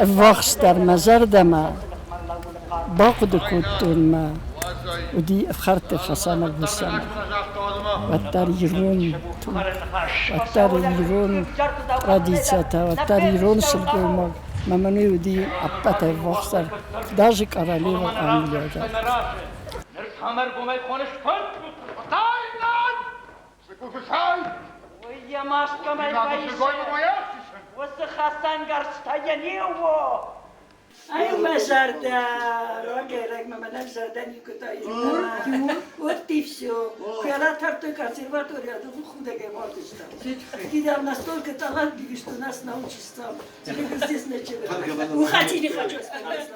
Ӕввахсдӕр мӕ зӕрдӕмӕ бахъуыды кодтон мӕ уыди Ӕфхӕрдты Хасаны Гусӕмӕ. Уӕддӕр ирон туг, уӕддӕр ирон традициятӕ, уӕддӕр ирон сылгоймаг. Мӕ мӕн уый уыди ӕппӕтӕй ӕввахсдӕр, даже королева Англия дӕр. Ныр цӕмӕргомӕй хоныс фыд? Уый йӕ маст кӕмӕй фӕисы, уыцы хӕцӕнгӕрзтӕ йӕ не у. Ай мӕ зӕрдӕ, рагӕй-рӕгмӕ мӕнӕн зӕрдӕ никуы таизта. Вот и все. Я ратартой консерваторию, а тут худагай мордочка. Ты там настолько талантливый, что нас научишь сам. Тебе здесь нечего. Уходи, не хочу оставаться.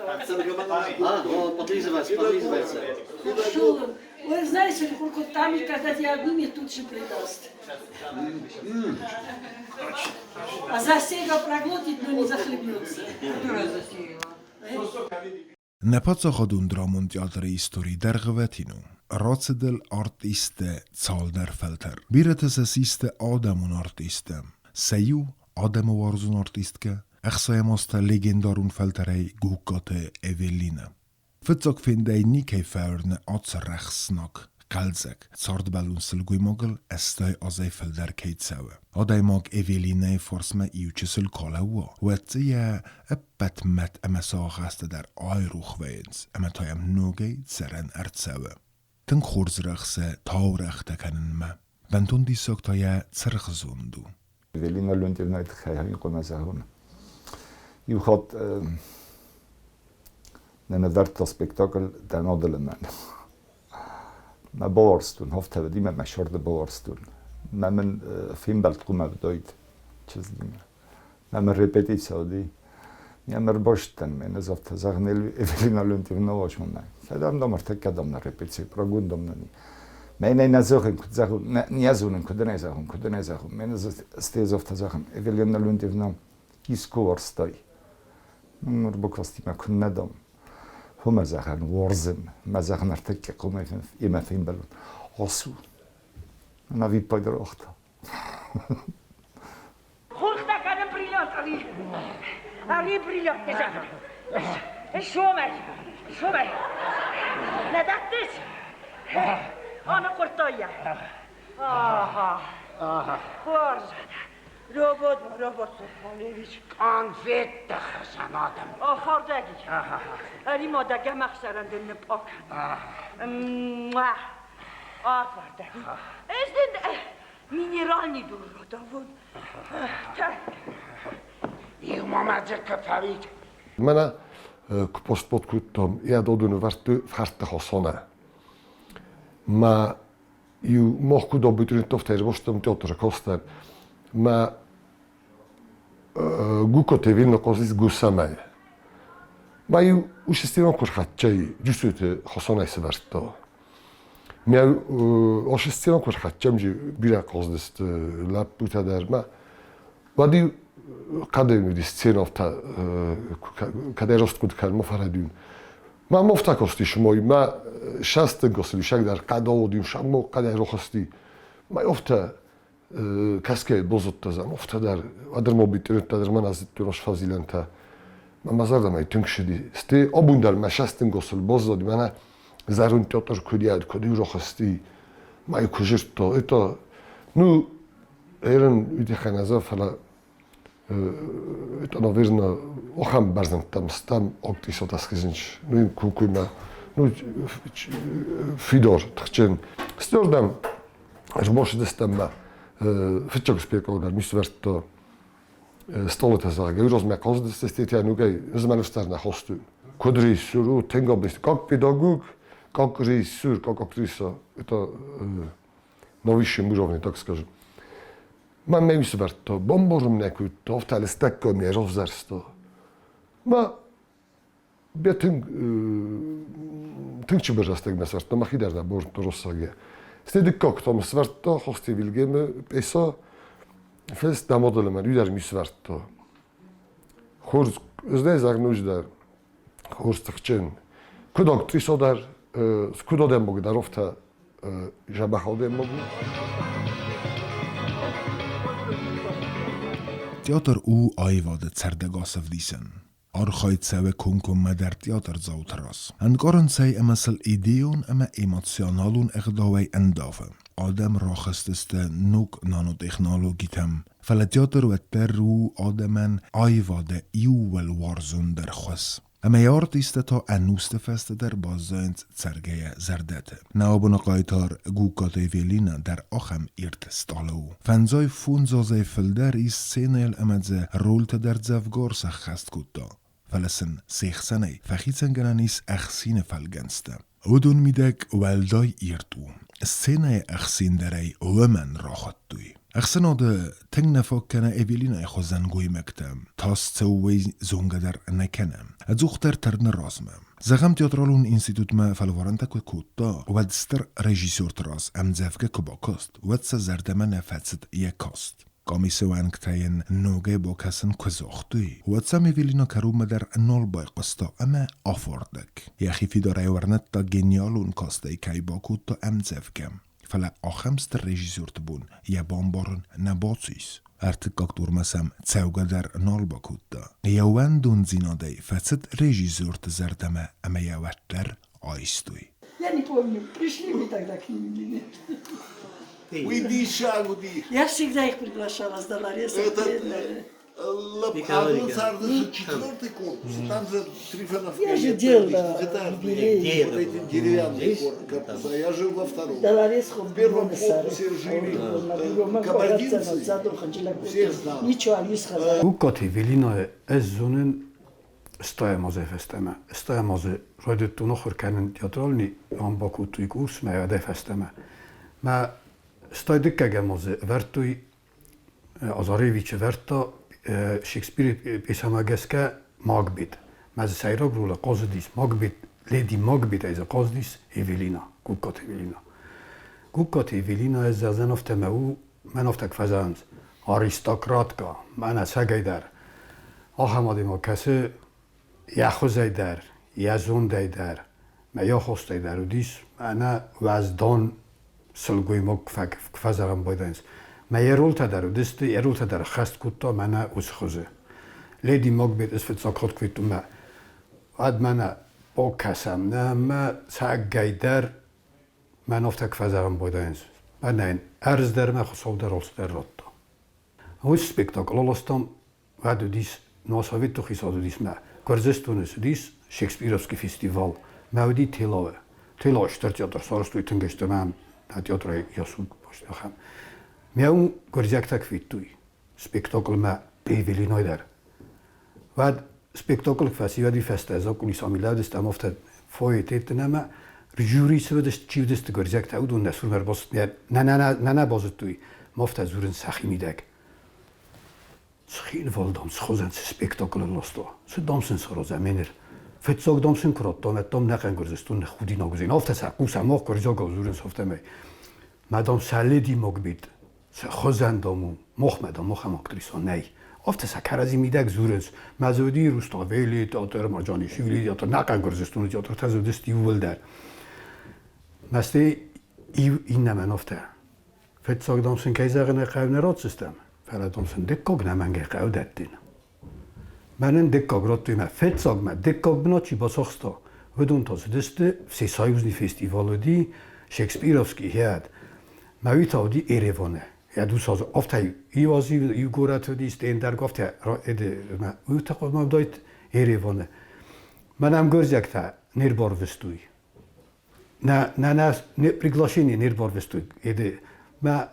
А, он подлизывается, подлизывается. Шел он. Ой, знаешь, он там, и когда тебя обнимет, тут же предаст. А засега проглотит, но не захлебнется. Нӕ паддзахадон драмон театры истори дӕргъвӕтин у. Рацыд ыл артисттӕ цалдӕр фӕлтӕр. Бирӕтӕ сӕ систы адӕмон артисттӕ. Сӕ иу, адӕмы уарзон артисткӕ, ӕхсайӕм азты легендарон фӕлтӕрӕй Гугкаты Эвелинӕ. Фыццаг фендӕй никӕй фӕуырны ацы рӕхснӕг, хъӕлдзӕг, цардбӕллон сылгоймагыл 80 азӕй фылдӕр кӕй цӕуы. Адӕймаг Эвелинӕйы фарсмӕ иучысыл куы алӕууа, уӕд дзы йӕ ӕппӕт мӕт ӕмӕ сагъӕстӕ дӕр айрох вӕййынц ӕмӕ та йӕм ногӕй цӕрӕн ӕрцӕуы. Тынг хорз рӕхсы таурӕгътӕ кӕнынмӕ. Бынтон диссаг та йӕ цыргъзонд у. Эвелина Леонтьевнайы тыххӕй хъуамӕ зӕгъон. Иу хатт нӕ нывӕрдта спектакль Дӕ нодылымӕн. Мӕ бауарзтон, хафтӕвӕдимӕ мӕ сӕрды бауарзтон. Мӕ мын фембӕлд хъуамӕ уыдаид чызгимӕ. Мӕ мын репетици уыди. Я ӕрбастдӕн, мӕнӕ афтӕ зӕгъын Эвелина Леонтьевна уазмӕ. Кӕдӕм дам ӕртӕккӕ дам нӕ репетици прогундам нӕ. Мӕнӕ нӕ зӕгъын, куыд зӕгъын, не зонын, куыд нӕ зӕгъын, куыд нӕ зӕгъын. Мӕнӕ стӕй афтӕ зӕгъын, Эвелина Леонтьевна искуы уарзтай. Ӕрбакастимӕ куыннӕ дам. Хумӕ зӕгъӕн уарзын, мӕ зӕгъын ӕртӕккӕ хъумӕ имӕ фембӕлын. Ацу. Ӕмӕ виппайды рохта. Хурхтӕ кӕнын бриллиант ӕви ӕви бриллиант зӕгъын. Сомӕй, сомӕй. Нӕ дӕттыс? Аныхъуырдтай йӕ. Аха. Хорз. Робот, робот Султаневич. Къанфеттӕ хӕсан адӕм. О, хорзӕги. Ӕри ма дӕ гӕмӕхсӕрӕн дын ныпъок. Муа. Атвардӕ. Ӕз дын минеральный дур радавон. Иумӕ ма дзы кӕфӕрид. Мӕнӕ куы постпот кодтам, йӕ додуны вӕрдты фӕртты хосонӕ. Ма иу мах куыд абитуриенттовтӕ ӕрбастам театры костӕн, ма Гукоте вильно къозис гусамӕ. Ма иу ушестиван курхатчай джусуты хосонӕй сывӕрдта. Мӕ ошестиван курхатчам же бирӕ къоздысты лӕппутӕ дӕр ма. Уӕд-иу кӕдӕм уыди сценовтӕ, кӕдӕй рост куыд кӕн, ма фӕрӕдиун. Ма мофта кости шмой, ма шастын кости, шагдар къадоодиун, шамо къадӕй рохости. Ма офта кӕсгӕ бозудта офта дӕр адӕрмобитъиртта дӕр мӕн азиттур фазилӕнтӕ. Ма ма зӕрдӕмӕ тынг шиди. Сте обун дӕр ма шастын госул боззоди, мӕнӕ зӕронд театр куд куд рохости. Ма куы жиртто, это ну Эрен üdихӕнӕза, фӕлӕ это наверное охам бӕрзӕндтӕм стӕм октисот асхизынч. Ну кукуйма, ну Фидор тхчен. Стёрдам ӕрбошидыстӕм фыццаг спеколгар мисвертто столотезага юрозме qozdistestitia нугай змӕлстарна хосту. Куд режиссеру тенгобис как педагог, как режиссер, как актриса. Это на высшем уровне, так скажем. Ma meisverto, bomborumnekutto, oftalestekkomie rozersto. Ma бетинг тынг чыбырзастег месверто, ма хидерда борто россаге. Стедик коктом сверто, хости вилгеме песо, фест дамодолемен üder misverto. Хорз знезаг нуждар, хорз тыхджын. Куыд актрисо дӕр, куыд адӕймаг дӕр, афтӕ дзӕбӕх адӕймаг у. Театр у аивады цӕрдӕгас ӕвдисӕн. Архайд цӕуы комкоммӕдӕр театрдзауты раз. Ӕнкъарынц ӕй ӕмӕ сыл идейон ӕмӕ эмоционалон ӕгъдауӕй ӕндавы. Адӕм рахызтысты ног нанотехнологитӕм, фӕлӕ театр уӕддӕр у адӕмӕн аивады иууыл уарзондӕр хуыз. Ӕмӕ йӕ артисттӕ та ӕнусты фӕстӕ дӕр баззайынц цӕргӕйӕ зӕрдӕты. Нӕ абоны хъайтар Гугкаты Эвелинӕ дӕр ахӕм ирд стъалы у. Фӕндзай фондз азӕй фылдӕр ис сценӕйыл ӕмӕ дзы рольтӕ дӕр дзӕвгар сӕххӕст кодта. Фӕлӕ сын се хсӕнӕй фӕхицӕнгӕнӕн ис ӕхсины фӕлгӕнцтӕ. Уыдон мидӕг уӕлдай ирд у. Сценӕйы ӕхсиндӕрӕй уымӕн рахуыдтой. Ӕхсӕнады тынг нӕ фаг кӕны Эвелинӕйы хуызӕн гоймӕгтӕ. Тас цӕуы зонгӕ дӕр нӕ кӕны. Ӕдзухдӕр тырны размӕ. Зӕгъӕм, театралон институтмӕ фӕлварӕнтӕ куы кодта, уӕд стыр режиссерты раз ӕмдзӕвгӕ куы бакаст, уӕд сӕ зӕрдӕмӕ нӕ фӕцыд йӕ каст. Къамисы уӕнгтӕ йын ногӕй бакӕсын куы загътой, уӕд сӕм Эвелина кӕронмӕ дӕр нал байхъуыста ӕмӕ афардӕг. Йӕхи фидарӕй уырныдта, гениалон кастӕй кӕй бакодта ӕмдзӕвгӕ. Фӕлӕ ахӕм стыр режиссерты бон йӕ бамбарын нӕ бацис. Ӕртыккаг турмӕ сӕм цӕугӕ дӕр нал бакодта. Йӕ уӕндондзинадӕй фӕцыд режиссерты зӕрдӕмӕ ӕмӕ йӕ уӕддӕр айстой. Я не помню, пришли мы тогда к ним или нет. Уый диссаг уыди. Я всегда их приглашала с Долоресом. Этот, Николай цардысы четвертый корпус, там же Трифоновка. Я же делала юбилей. Вот эти деревянные корпуса, а я жил во втором. Долорес В первом корпусе жили кабардинцы, всех знал. Ничего, они сказали. Гугкати Эвелинайы ӕз зонын стайӕм азӕй фӕстӕмӕ. Стайӕм азы райдыдтон ахуыр кӕнын театральный, ам бакодтой курсмӕ уӕдӕй фӕстӕмӕ. Мӕ стай дыккӕгӕм азы ӕвӕрдтой Азаревичы ӕвӕрдта Шекспиры пьесӕмӕ гӕсгӕ Макбет. Мӕ дзы сӕйраг ролы хъазыдис Макбет, леди Макбетӕй дзы хъазыдис Эвелина, Гугкаты Эвелина. Гугкаты Эвелина ӕз зӕгъдзӕн афтӕ мӕ у, мӕн афтӕ куы фӕзӕгъынц, аристократка, мӕнӕ цӕгӕй дӕр. Ахӕм адӕймаг кӕсы йӕ хуызӕй дӕр, йӕ зондӕй дӕр, мӕ йӕ хостӕй дӕр уыдис ӕнӕ уӕздан сылгоймаг куы фӕзӕгъын байдайынц. Мӕ йӕ ролтӕ дӕр уыдысты, йӕ ролтӕ дӕр ӕххӕст кодта мӕнӕ уыцы хуызы. Леди Макбет ӕз фыццаг хатт куы федтон мӕ, уӕд мӕнӕ бакӕсӕм нӕ мӕ цӕггӕй дӕр мӕн афтӕ куы фӕзӕгъын байдайынц. Мӕнӕ йын ӕрдз дӕр мӕ Хуыцау дӕр алцыдӕр радта. Уыцы спектакль аластам, уӕд уыдис, ну, советты хицауад уыдис мӕ. Гуырдзыстоны цыдис Шекспировский фестивал. Мӕ уыди Телавы. Телавы стыр театр сарӕзтой тынг стыр, мӕ театрӕй йӕ суг ахӕм. Мӕ уым гуырдзиӕгтӕ куы федтой спектаклмӕ Эвелиной дӕр. Уӕд спектакль фӕсивӕди фӕстӕ закъони лӕудысты ӕмӕ афтӕ фойы теттын ӕмӕ жюри цы уыдысты, чи уыдысты гуырдзиӕгтӕ, уыдон нӕ цурмӕ ӕрбацыд, нӕ нӕ нӕ базыдтой, ма афтӕ дзурынц сӕхимидӕг. Цхинвал, дам, схуызӕн цы спектаклы ласта, цы дам сын саразӕм еныр. Фыццаг дам сын куы радтам, ӕддам нӕхъӕн Гуырдзыстон худинаг уыдзӕн. Афтӕ сӕ хъусӕм, мах гуырдзиагау дзурынц афтӕмӕй. Мӕ дам сӕ леди Макбет, сӕ хуызӕн дам у, махмӕ дам ахӕм актриса нӕй. Афтӕ сӕ кӕрӕдзи мидӕг дзурынц. Мӕ дзы уыди Руставели театр, Марджанишвили театр, нӕхъӕн Гуырдзыстоны театртӕ дзы уыдысты иууылдӕр. Мӕ стӕй иу иннӕмӕн афтӕ. Фыццаг дам сын кӕй зӕгъын ӕй хъӕуы нӕ ратдзыстӕм, фӕлӕ дам сын дыккаг нӕмӕнгӕй хъӕуы дӕттин. Мӕнӕн дыккаг радтой мӕ фыццагмӕ, дыккаг бынат чи бацахста, уыдон та цыдысты Всесоюзный фестивал уыди, Шекспировский хиад. Мӕ уый та уыди Ереваны. Йӕ дусазы афтӕ иу аз иу горӕты уыди, стӕй ӕндӕр афтӕ уый та хъуамӕ уыдаид Ереваны. Мӕнӕ гуырдзиӕгтӕ не рбарвыстой. На приглашение не рбарвыстой. Мӕ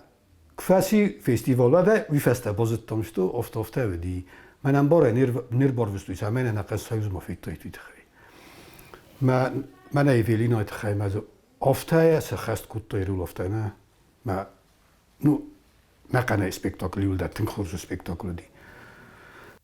куы фестивал уӕдӕ уый фӕстӕ базыдтам, что афтӕ уыди. Мӕнӕн барӕй не рбарвыстой, цӕмӕй нӕ нӕхъӕн союзмӕ федтаид уый тыххӕй. Мӕнӕ Эвелинайы тыххӕй мӕ дзы афтӕ сӕххӕст кодтой рул афтӕ нӕ. Мӕ, ну, нӕхъӕнӕй спектакль иуылдӕр тынг хорз спектакль уыди.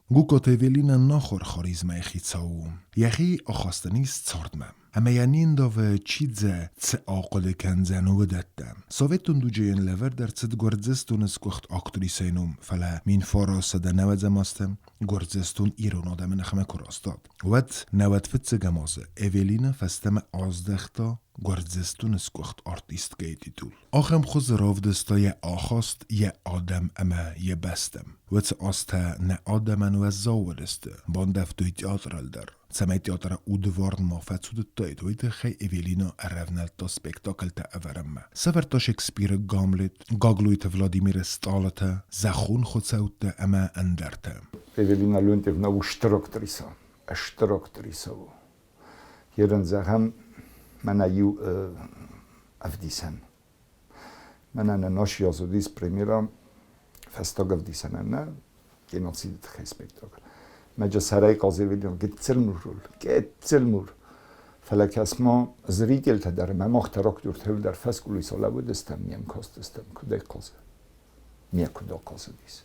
Гугкаты Эвелинӕ нахуыр харизмӕйы хицау у. Йӕхи ахаст ын ис цардмӕ. Ӕмӕ йӕ не ндавы, чи дзы цы ахъуыды кӕндзӕн, уыдӕттӕ. Советон дуджы йын лӕвӕрд ӕрцыд Гуырдзыстоны сгуыхт актрисӕйы ном, фӕлӕ 1990 азты Гуырдзыстон ирон адӕмы ныхмӕ куы растад, уӕд науӕд фыццӕгӕм азы Эвелинӕ фӕстӕмӕ аздӕхта Гуырдзыстоны сгуыхт артисткӕйы титул. Ахӕм хуызы равдыста йӕ ахаст йӕ адӕм ӕмӕ йӕ бӕстӕм. Уыцы азтӕ нӕ адӕмӕн уӕззау уыдысты, бандӕвтой театрыл дӕр. Цӕмӕй театры удварн ма фӕцудыдтаид, уый тыххӕй Эвелина ӕрӕвнӕлдта спектакльтӕ ӕвӕрынмӕ. Сӕвӕрдта Шекспиры Гамлет, Гаглойты Владимиры Стъалытӕ, Зӕххон хуыцӕуттӕ ӕмӕ ӕндӕртӕ. Эвелина Леонтьевна у стыр актриса, стыр актриса у. Ерын зӕгъӕм, мӕнӕ иу ӕвдисӕн. Мӕнӕ нӕ носиоз уыдис премьера фӕстаг ӕвдисӕнӕн нӕ геноциды тыххӕй спектакль. Мӕ сӕрӕй Хъазевилион гыццыл мур у, гыццыл мур. Фӕлӕ кӕс-ма, зрительтӕ дӕр ӕмӕ мах дӕр актертӕ дӕр фӕскулисы лӕууыдыстӕм, не мкастыстӕм, куыд ӕй хъазы. Не куыд ахъазыдис.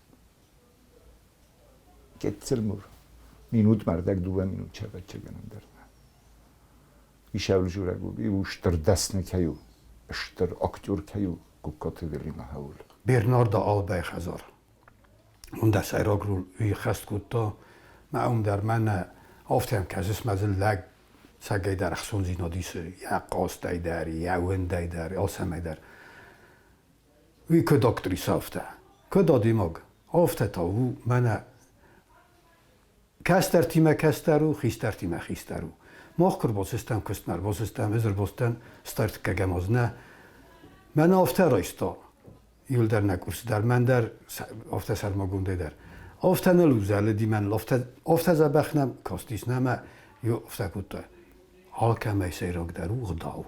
Гыццыл мур. Минут мӕрдӕг дыууӕ минут чӕвӕччӕгӕн ӕндӕр нӕ. Исӕвзурӕг у, стыр дӕсны кӕй у, стыр актер кӕй у Гугкаты Велина Хаул. Бернардо Албай хӕдзар. Уым дӕ сӕйраг роль ӕххӕст кодта. Мӕ уым дӕр мӕнӕ афтӕ кӕсыс, мӕ дзы лӕг цӕгӕйдӕр ӕхцондзинад исы йӕ хъазтӕй дӕр, йӕ уындӕй дӕр, алцӕмӕй дӕр. Уый куыд актрисӕ афтӕ, куыд адӕймаг, афтӕ та у мӕнӕ кӕстӕртимӕ кӕстӕр у, хистӕртимӕ хистӕр у. Мах куы рбацыдыстӕм куыстмӕ, ӕрбацыдыстӕм, ӕз ӕрбацыдтӕн стартыккӕгӕм аз нӕ. Мӕн афтӕ райста, иуылдӕр нӕ курсы дӕр, мӕн дӕр афтӕ сӕрмагондӕй дӕр. Афтӕ ныл узӕлыди мӕныл, афтӕ, афтӕ дзӕбӕх нӕм кастис, нӕ мӕ афтӕ кодта. Алкӕмӕй сӕйрагдӕр у гъдау.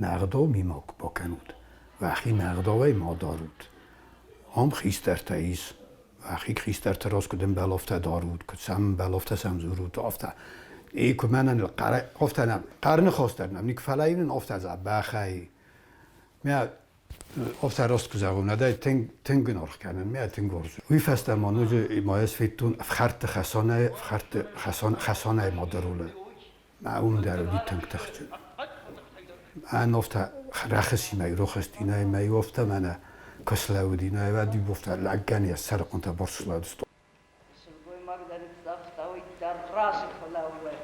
Нӕ ӕгъдау ми ма бакӕнут, уӕхи нӕ ӕгъдауӕй ма дарут. Ам хистӕртӕ ис, уӕхи хистӕрты раз куыд ӕмбӕлы, афтӕ дарут, куыд сӕм ӕмбӕлы, афтӕ сӕм дзурут, афтӕ. И куы мӕнӕн афтӕ нӕм, хъӕр ныхас дӕр нӕм никуы фӕлӕ нын афтӕ дзӕбӕхӕй. Мӕ афтӕ раст куы зӕгъон, уӕдӕй тынг, тынг ын аргъ кӕнын, мӕ тынг уарзын. Уый фӕстӕ ма ноджы ма ӕз федтон ӕфхӕрдты Хӕсанӕйы, ӕфхӕрдты Хӕсанӕйы мады ролы. Мӕ уым дӕр уыди тынг тыхджын. Мӕ афтӕ рӕхысимӕ рохӕстинӕй мӕ иу афтӕ мӕнӕ куы слӕууыди, нӕ уӕд иу афтӕ лӕггӕн йӕ сӕрыхъуынтӕ бос слӕудысты. Сылгоймаг дӕр ныццавта, уый дӕр разы фӕлӕууӕд.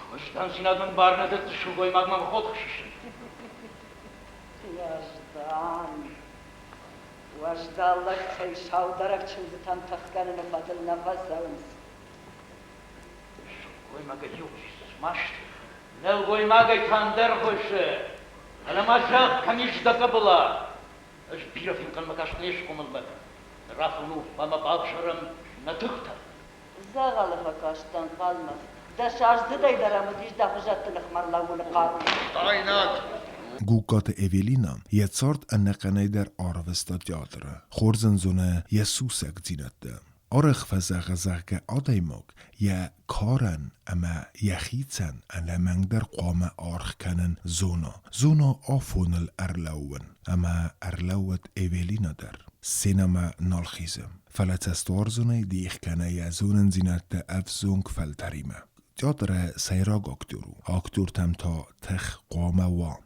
Хуыздӕндзинад мын бар нӕ дӕтты сылгоймагмӕ мӕ хотых сисын. Уӕздан, уӕздан лӕгтӕй саударӕг чындзытӕм тыхгӕныны фӕдыл нӕ фӕцӕуынц. Сылгоймагӕй иу смаст, нӕлгоймагӕй та ӕндӕр хуызы. Фӕлӕ ма зӕгъ, кӕм ис дӕ къӕбыла? Ӕз бирӕ фенхъӕлмӕ кастӕн не схъомылмӕ. Рафон у, ӕмӕ бавзарӕм нӕ тыхтӕ. Дзӕгъӕлы фӕкастӕн хъалмӕ. Дӕсаздзыдӕй дӕр ӕм уыдис дӕ хуызӕтты ныхмӕ ӕрлӕууыны хъару. Тайнаг! Гугкаты Эвелина йӕ цард ӕнӕхъӕнӕй дӕр арвыста театры. Хорз ын зоны йӕ сусӕгдзинӕдтӕ. Арӕх фӕзӕгъы, зӕгъгӕ, адӕймаг йӕ карӕн ӕмӕ йӕхицӕн ӕнӕмӕнгдӕр хъуамӕ аргъ кӕнын зона, зона афоныл ӕрлӕууын. Ӕмӕ ӕрлӕууыд Эвелина дӕр. Сценӕмӕ нал хизы, фӕлӕ цӕстуарзонӕй дих кӕны йӕ зонындзинӕдтӕ ӕвзонг фӕлтӕримӕ. Театры сӕйраг актер у, актертӕм та тых хъуамӕ уа.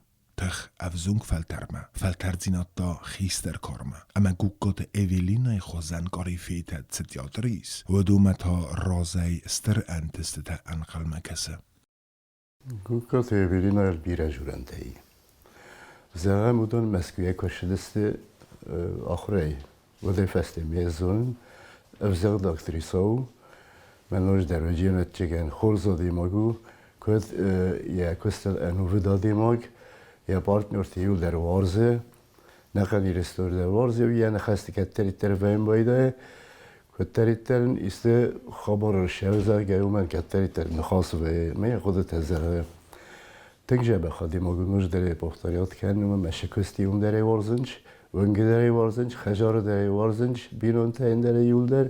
Тых ӕвзонг фӕлтӕрмӕ, фӕлтӕрддзинад та хистӕр кармӕ. Ӕмӕ Гугкаты Эвелинайы хуызӕн корифейтӕ цы театры ис, уыдонмӕ та разӕй стыр ӕнтыстытӕ ӕнхъӕлмӕ кӕсы. Гугкаты Эвелинайыл бирӕ журӕнтӕ и. Зӕгъӕм, уыдон Мӕскуыйӕ куы ссыдысты ахуырӕй, уӕдӕй фӕстӕмӕ зонын, ӕвзӕгъд актрисӕ у, мӕ ноджыдӕр ӕвӕджиан хорз адӕймаг у, куыд йӕ куыстыл ӕнувыд адӕймаг, йӕ партнерты иуылдӕр уарзы, нӕхъӕн Ирыстон дӕр уарзы, йӕ ныхӕсты кӕддӕриддӕр вӕййын байдайы, куыддӕриддӕр ын исты хабар сӕвзӕргӕ, уымӕн кӕддӕриддӕр ныхас вӕййы, мӕ йӕ хъуыдытӕ зӕгъы. Тынг дзӕбӕх адӕймаг у, ноджыдӕр ӕй повторять кӕнын, уымӕн ӕмӕ сӕ куыст иум дӕр ӕй уарзынц, уынгы дӕр ӕй уарзынц, хӕдзары дӕр ӕй уарзынц, бинонтӕ дӕр ӕй иуылдӕр.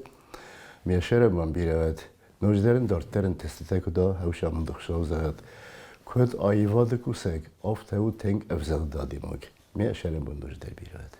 Ме сӕрӕн бирӕ уӕд. Ноджыдӕр ын дарддӕр ӕнтыстытӕ куыд ӕвзамынд Хуыцау зӕгъӕд. Куыд аивады кусӕг, афтӕ у тынг ӕвзӕгъд адӕймаг. Ме сӕрӕн ноджыдӕр бирӕ уӕд.